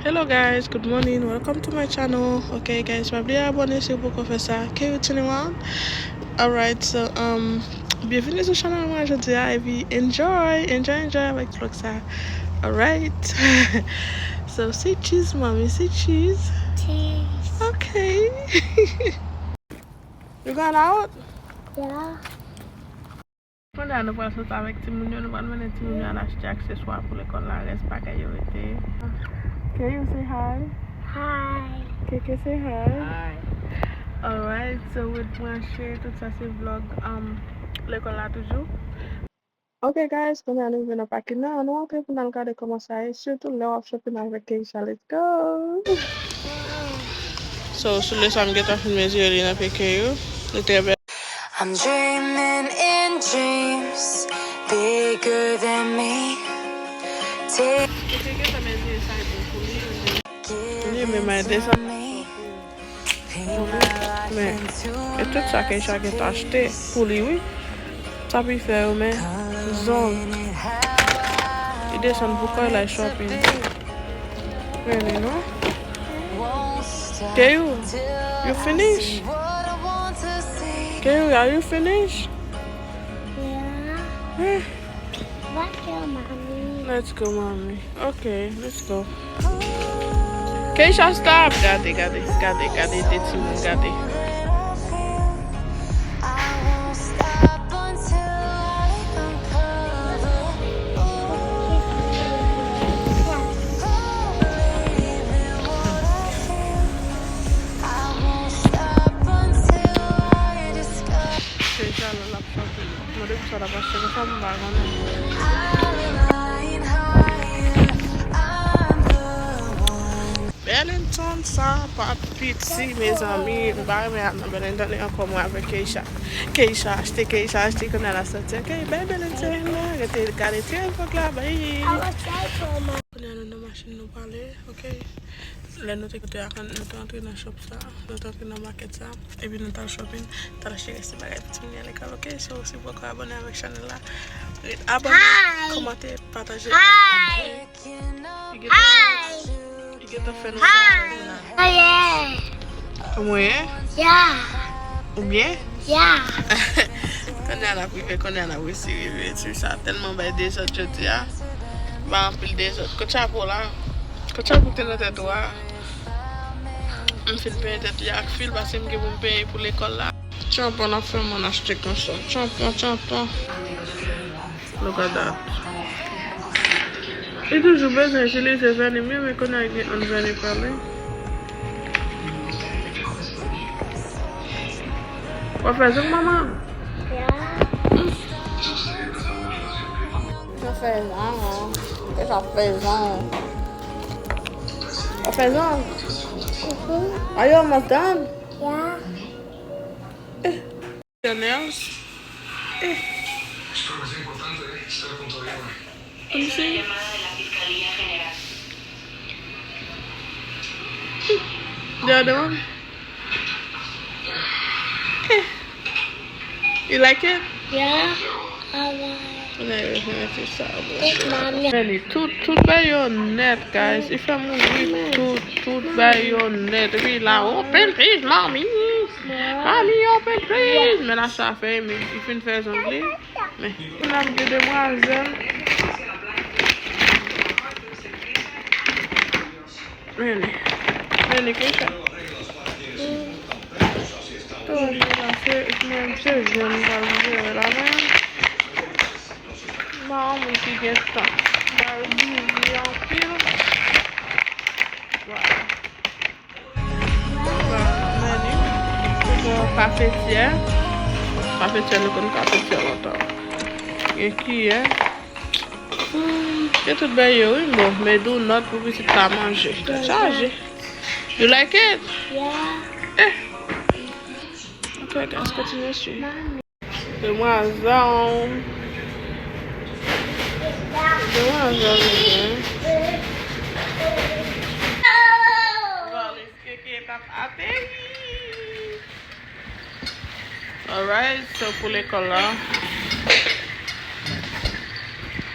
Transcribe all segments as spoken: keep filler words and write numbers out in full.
Hello guys, good morning, welcome to my channel. Ok guys, pa bliye abòne si w poko fè sa. Can you turn around? Alright, so um, byenvini sou channel mwen jodi a, epi enjoy, enjoy, enjoy avèk vlog sa. Alright. So say cheese, mommy, say cheese. Cheese. Ok. You going out? Yeah. Kounye a nou pral sot avèk timoun yo, nou pral mennen timoun yo al achte akseswa pou lekòl la, rès bagay yo rete. Can you say hi? Hi. Keke say hi. Hi. Alright, so ret branche, tout sa se vlog um, lekòl la toujou. Ok guys, kounye a nou rive nan pakin nan, ann rantre pou n al gade kòman sa ye, sitou lè w ap shopping avèk Keisha, let's go! So, sou leson m gentan fin mezire li nan peke yo. Li trè bèl. I'm dreaming in dreams bigger than me. Take Li menm ay desann pou li. Men, e tout sa Keisha gentan achte pou li, wi. Sa pou l fè yo, men, zong. Li desann pou kò l al shopping. Really, non? Teyou, you finish? Teyou, are you finish? Yeah. Eh. Let's go, mommy. Ok, let's go. Keisha, stop! Gade, gade, gade, gade, de timoun, gade. Keisha, la, la. Mande pou sa l ap achte konsa, m pa konnen. Burlington, sa pa piti, mezanmi. M pa renmen al nan Burlington ankò, mwen avèk Keisha. Keisha achte, Keisha achte, kounye a l ap soti. Ok, bèl Burlington la, rete gade ti epòk la, bay. Kounye a nou nan machin, nou prale, ok. Lè nou te kote a, nou te antre nan shop sa, nou te antre nan market sa, epi nou t al shopping, t al achte rès ti bagay pou timoun yo lekòl, ok? So, si w poko abòne avèk chanèl la, ret abòne, kòmante, pataje. Hi! Hi! Li gentan fè nou sa. Hi! Oh, yeah! Kòman w ye? Yeah! Ou byen? Yeah! Kounye a n ap rive, kounye a n ap resi rive. Ti sa tèlman bay dezòd jodi a. Bay anpil dezòd. Kot chapo la? Kot chapo ki te nan tèt ou a? M fin penyen tèt li ak fil paske m gen pou m penyen pou lekòl la. Tchanpan ap fè moun achte konsa. Tchanpan, tchanpan. Look at that. Li toujou bezwen itilize vèni m yo, men kounye a gen yon vèni pa li. W ap fè zong, manman? Yeah. W ap fè zong. Kisa w ap fè zong? W ap fè zong? Mhm. Are you almost done? Yeah. Eh. Your nails? Eh. Let me see. The other one? Eh. You like it? Yeah, I like. Thank mommy. Meni, tout, tout bagay yo nèt, guys. Li fè m ouvri tout, tout bagay yo nèt. Epi la, open please, mommy. Mommy, open please. Men la sa fè, men li fin fè zong li. Men, pou n ap gen demwazèl. Meni. Meni, Keisha. Tou, se, se, se jèn m pral jere la, men. M pa yon moun ki gen tan. M pral bizi anpil. Vwala. Vwala, meni. Se yon kafetyè. Kafetyè, nou konn kafetyè lontan. Gen kiyè. Gen tout bagay yo, wi, bon, men do not pou pitit pa manje. Tèt chaje. You like it? Yeah. Eh. Ok, guys, kontinye swiv. Demwazèl. Demwazèl, mesye. Valiz keke t ap ateri. Alright, so pou lekòl la.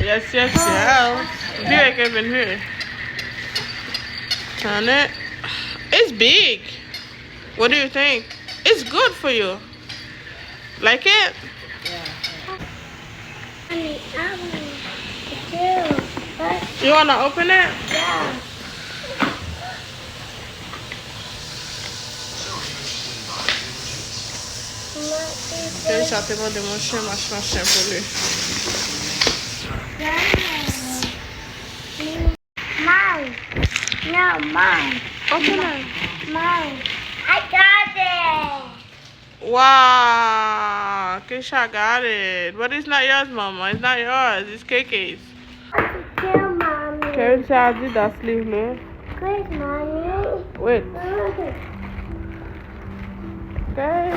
Yes, yes, yes. Vire, Kevin, vire. And it, it's big. What do you think? It's good for you. Like it? Mommy, I want to do. But You wanna open it? Yeah. Keisha te mande yon chen mach machin pou li. Mom. No, mom. Open it. Mom. I got it. Wow, Keisha got it. But it's not yours, mama. It's not yours. It's K K's. Kill mommy. Karen se Adidas li vle. Where's mommy? Wait. Okay.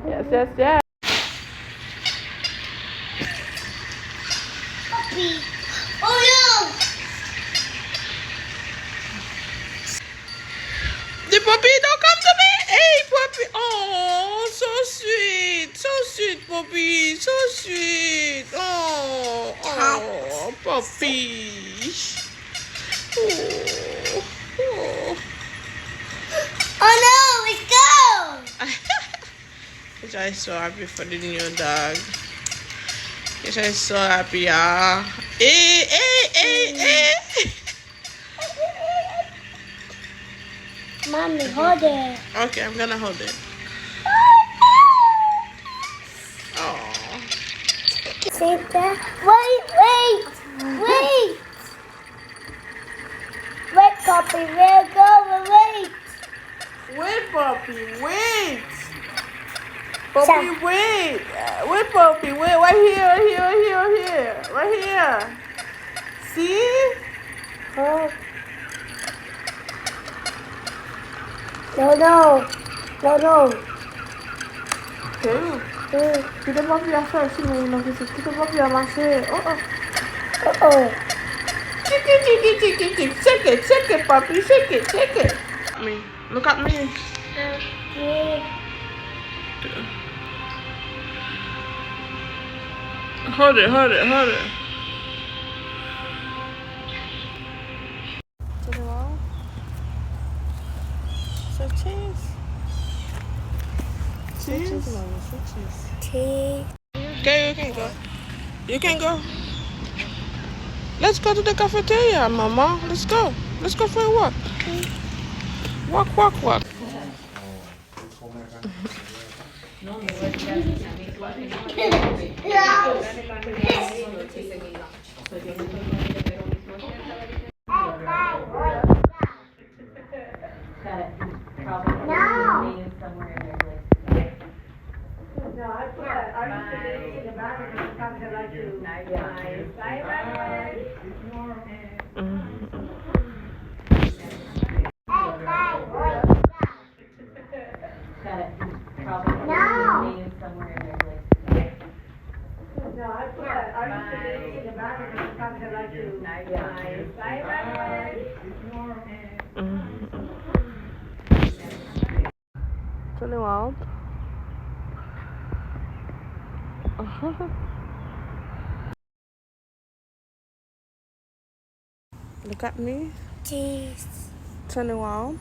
Yes, yes, yes. Puppy. Oh no! The puppy don't come to me. Hey, puppy. Oh, so sweet. So sweet, puppy. So sweet. Oh, oh, puppy. Oh, oh. Oh no, let's go! Keisha is so happy for the new dog. Keisha is so happy, y'all. Hey, hey, hey, hey. Mommy, hold it. Okay, I'm gonna hold it. Oh. Sit there. Wait, wait, wait. Wait, puppy, wait, go, wait. Wait, puppy, wait. Puppy, wait. Wait, puppy, wait. Right here, right here, right here, right here. Right here. See? Oh. No, no. No, no. Hey, Mm. kite papi a fè ti moun nan pitit. Kite papi a mache. Oh, oh. Uh-oh. Tiki, tiki, tiki, tiki. Shake it, shake it, papi. Shake it, shake it. Me. Look at me. Mm. Hold it, hold it, hold it. Turn it around. So cheese. Say cheese, mama. Say cheese. Cheese. Okay, you can go. You can go. Let's go to the cafeteria, mama. Let's go. Let's go for a walk. Walk, walk, walk. Turn around. Look at me. Cheese. Turn around.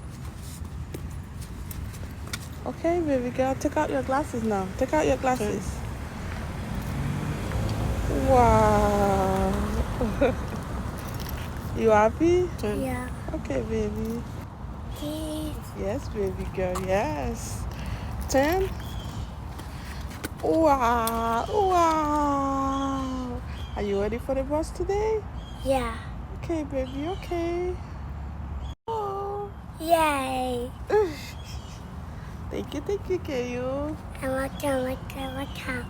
Okay, baby girl, take out your glasses now. Take out your glasses. Wow. You happy? Yeah. Okay, baby. Cheese. Yes, baby girl, yes. Turn. Wow, wow. Are you ready for the bus today? Yeah. Okay, baby, okay. Oh. Yay. Thank you, thank you, Keyou. You're welcome, welcome, welcome.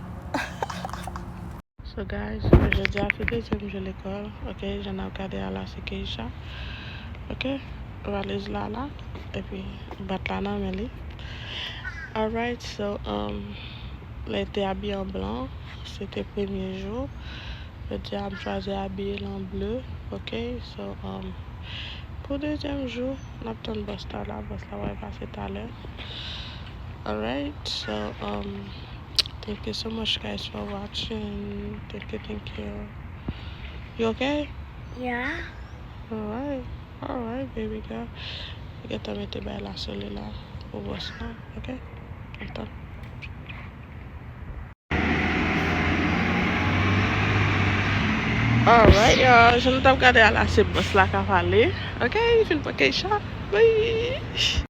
So guys, jodi a se dezyèm jou lekòl, ok, jan n ap gade a la se Keisha, ok, valiz la la, epi bat la nan men li. Alright, so, um, li te abiye an blan, se te premye jou. Jodi a m chwazi abiye l an ble, ok, so, um, pou dezyèm jou, n ap tann bòs la la, bòs la pral pase talè. Alright, so, um, thank you so much, guys, for watching. Thank you, thank you. You okay? Yeah. Alright, alright, baby girl. Mwen gentan mete bay la sou li la pou bwòs lan, ok? Atann. Alright, y'all. Jan nou t ap gade a la, se bwòs la k ap ale. Ok, li fin pran Keisha. Bye.